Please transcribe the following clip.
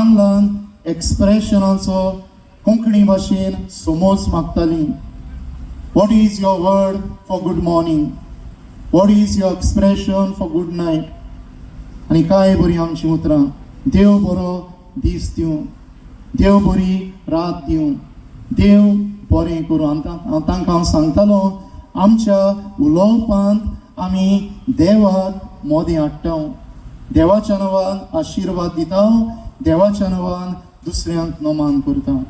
ल्हान ल्हान एक्सप्रेशनाचो कोंकणी भाशेन समज मागतालीं. What is your word for good morning? What is your expression for good night? आनी काय बरीं आमचीं उतरां, देव बरो दीस दिवं, देव बरी रात दिवं, देव बरें करूं. हांव तांकां हांव सांगतालो, आमच्या उलोवपांत आमी देवाक मोदें हाडटा, देवाच्या नांवान आशिर्वाद दिता, देवाच्या नांवान दुसऱ्यांक नमान करता.